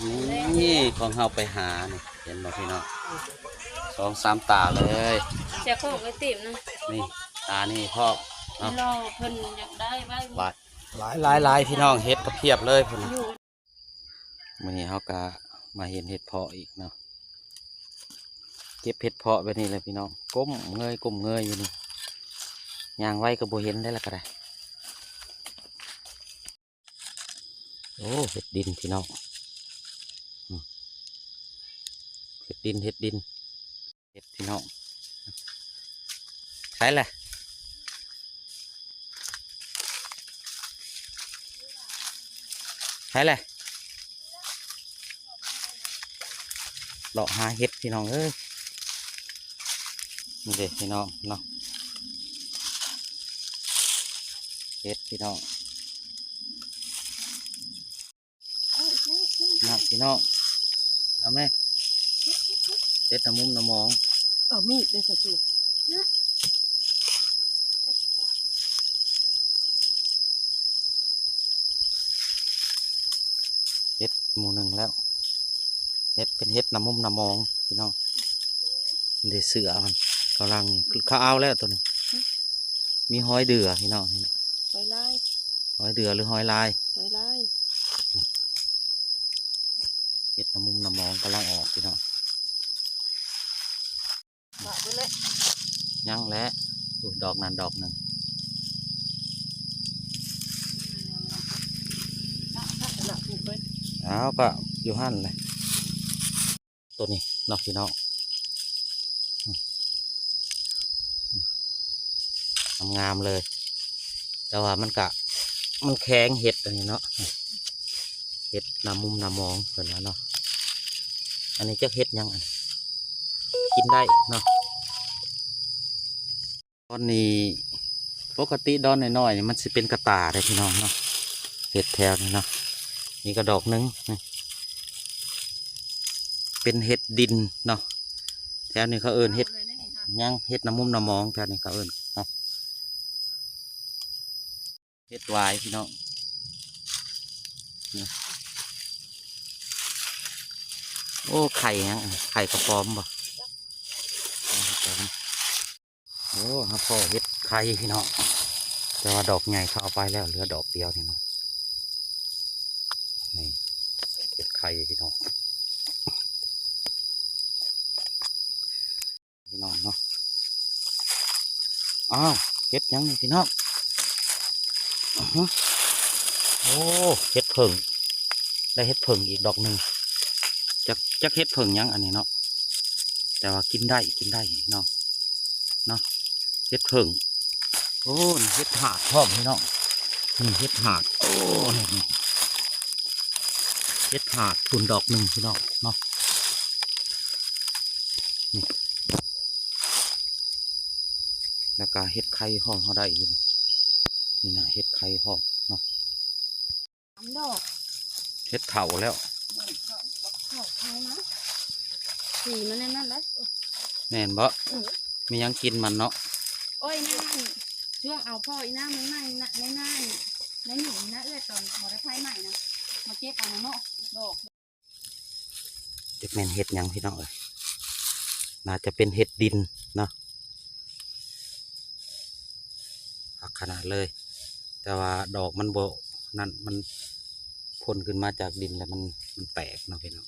ນີ້ຂອງເຮົາໄປຫານີ້ ເຫັນບໍ່ພີ່ນ້ອງ? ສອງສາມຕາເລີຍ. ເສຍຂອງໄອຕິມນະ. ນີ້ຕານີ້ພ້ອມເນາະ. ລໍເພິ່ນຢາກໄດ້ໄວ້ ບາດ ຫຼາຍໆໆ ພີ່ນ້ອງ ເຫັດກໍພຽບເລີຍພຸ້ນ. ມື້ນີ້ເຮົາກໍມາເຫັນເຫັດເພາະອີກເນາະ. ເກັບເຫັດເພາະແບບນີ້ແຫຼະພີ່ນ້ອງ ກົ້ມເງີຍ ກົ້ມເງີຍຢູ່ນີ້. ຍ່າງໄວກໍບໍ່ເຫັນໄດ໋ລະກໍໄດ້. ໂອ້ ເຫັດດິນພີ່ນ້ອງ. ອືມ ເຫັດດິນ ເຫັດດິນ ເຫັດພີ່ນ້ອງ. ໃສລະ? ໃສລະ? ເລາະຫາເຫັດພີ່ນ້ອງເອີຍ. ນີ້ເດ້ພີ່ນ້ອງເນາະ ເຫັດພີ່ນ້ອງ. ນະພີ່ນ້ອງ ເອົາແມ່ ເຮັດໜ້າມຸມໜ້າໝອງ. ເອົາມີດເດ້ສະສູ. ເຮັດໝູ່ໜຶ່ງແລ້ວ ເຮັດເປັນເຫັດໜ້າມຸມໜ້າໝອງພີ່ນ້ອງ. ເດ້ເສືອມັນກຳລັງ ເຂົາເອົາແລ້ວໂຕນີ້. ມີຮອຍເດືອພີ່ນ້ອງ ນີ້ນະ ຮອຍລາຍ ຮອຍເດືອ ຫຼື ຮອຍລາຍ ຮອຍລາຍ. ເຫັດໜ້າມຸມໜ້າໝອງກຳລັງອອກພີ່ນ້ອງ. ບາດເບິດແລ້ວ ຍັງແຫຼະ ໂອ້ ດອກນັ້ນດອກໜຶ່ງ. ອ້າວ ກໍຢູ່ຫັ້ນແຫຼະ. ໂຕນີ້ເນາະພີ່ນ້ອງ ອືມ ງາມໆເລີຍ ແຕ່ວ່າມັນກະ ມັນແຂງເຫັດອັນນີ້ເນາະ ເຫັດໜ້າມຸມໜ້າໝອງເພິ່ນວ່າເນາະ. ອັນນີ້ຈັກເຫັດຫຍັງ ກິນໄດ້ເນາະ. ດອນນີ້ ປົກກະຕິດອນນ້ອຍໆນີ້ມັນຊິເປັນກະຕ່າເດ້ພີ່ນ້ອງເນາະ ເຫັດແຖວນີ້ເນາະ. ນີ້ກໍດອກໜຶ່ງ ນີ້ເປັນເຫັດດິນເນາະ ແຖວນີ້ເຂົາເອີ້ນເຫັດຫຍັງ ເຫັດໜ້າມຸມໜ້າໝອງ ແຖວນີ້ເຂົາເອີ້ນເນາະ. ເຫັດຫວາຍພີ່ນ້ອງ ນີ້ ໂອ້ ໄຂ່ຫຍັງ ໄຂ່ກະປອມບໍ່? ໂອ້ ຫາພໍ້ເຫັດໄຂ່ພີ່ນ້ອງ ແຕ່ວ່າດອກໃຫຍ່ເຂົາເອົາໄປແລ້ວ ເຫຼືອດອກດຽວນີ້ເນາະ. ນີ້ເຫັດໄຂ່ພີ່ນ້ອງ ພີ່ນ້ອງເນາະ. ອ້າວ ເຫັດຫຍັງນີ້ພີ່ນ້ອງ? ອືຮຶ ໂອ້ ເຫັດເຜິ້ງ ໄດ້ເຫັດເຜິ້ງອີກດອກໜຶ່ງ. ຈັກ ຈັກເຫັດເຜິ້ງຫຍັງອັນນີ້ເນາະ ແຕ່ວ່າກິນໄດ້ ກິນໄດ້ເນາະ ເນາະ ເຫັດເຜິ້ງ. ໂອ້ ນີ້ເຫັດຫາດພ້ອມພີ່ນ້ອງ ນີ້ເຫັດຫາດ. ໂອ້ ນີ້ ນີ້ເຫັດຫາດພຸ້ນດອກໜຶ່ງພີ່ນ້ອງເນາະ ນີ້ ແລ້ວກະເຫັດໄຂ່ພ້ອມເຮົາໄດ້ຢູ່ ນີ້ນະ ເຫັດໄຂ່ພ້ອມເນາະ. ສາມດອກ ເຫັດເຖົ້າແລ້ວ ເຖົ້າ ເຖົ້າໄຂ່ມາ ສີມັນແນວນັ້ນໄດ໋. ແມ່ນບໍ່? ອື ມີຫຍັງກິນມັນເນາະ. ໂອ້ຍ ນາງ ຊ່ວງເອົາພໍ່ອີນາງໃໝ່ໆນະ ໃນນາ ໃນໜູນນະເອື້ອຍ ຕອນບໍ່ໄດ້ໄຟໄໝ້ນະ ມາເກັບເອົານະເນາະ ດອກ. ຈັກແມ່ນເຫັດຫຍັງພີ່ນ້ອງເອີຍ ໜ້າຈະເປັນເຫັດດິນເນາະ. ຄັກຂະໜາດເລີຍ ແຕ່ວ່າດອກມັນບໍ່ນັ້ນ ມັນພົ້ນຂຶ້ນມາຈາກດິນແລ້ວມັນ ມັນແຕກເນາະພີ່ນ້ອງ.